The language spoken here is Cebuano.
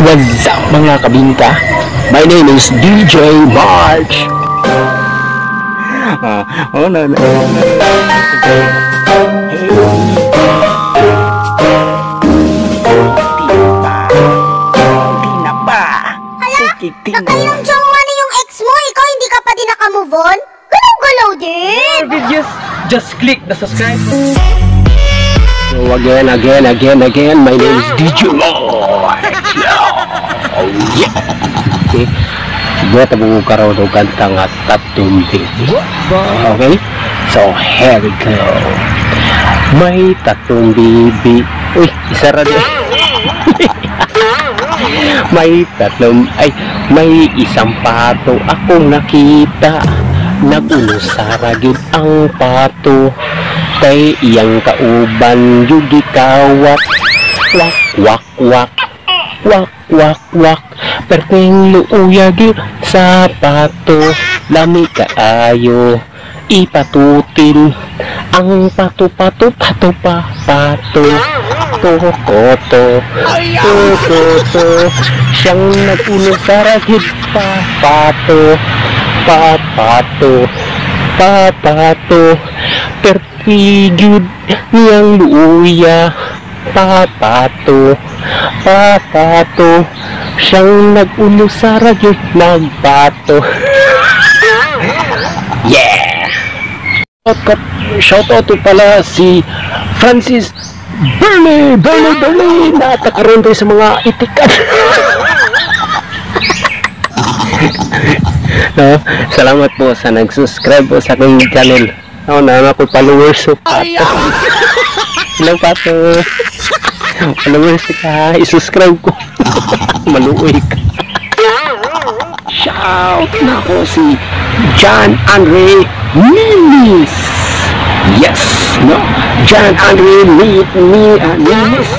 What's up, mga kabinta? My name is DJ March. Ah, oh, no, no. Hey. Di pa. Di na pa. Hala, Sige, di na. Nakailang jowa na yung ex mo, ikaw hindi ka pa din nakamove on? Galaw-galaw din! Videos, just click the subscribe. So again, again, again, again, my name is DJ March. Oh, yeah. Okay. Buhat mo karon og kanta nga "Tatlong Bibi." Okay? So, here we go. May tatlong bibi. Uy, isa ra di. May tatlong, ay, may isang pato akong nakita. Nag-uno sara gyud ang pato. Kay iyang kauban gyud gikawat. Wak, wak, wak. Wak, wak, wak. Perting luuya gyud sa pato. Lami kaayo. Ipatutin ang pato, pato, pato, pa, pato. To, ko, to. To, to, to. Siyang nag-uno sa gyud pa, pato. Pa, pato. Pa, pato. Perti gyud niyang luuya. Papato. Papato. Siyang nag-uno sa gyud nagpato. Yeah! Shout out to pala si Francis Bernie, Bernie, Bernie! Natakaroon tayo sa mga itikan. No? Salamat po sa nag-subscribe po sa aking channel. Oh, na ako followers so pato. Hello, pato. Followers ka, i-subscribe ko. Maluoy ka. Shout na ako si John Andre Nilis. Yes, no? John Andre Nilis.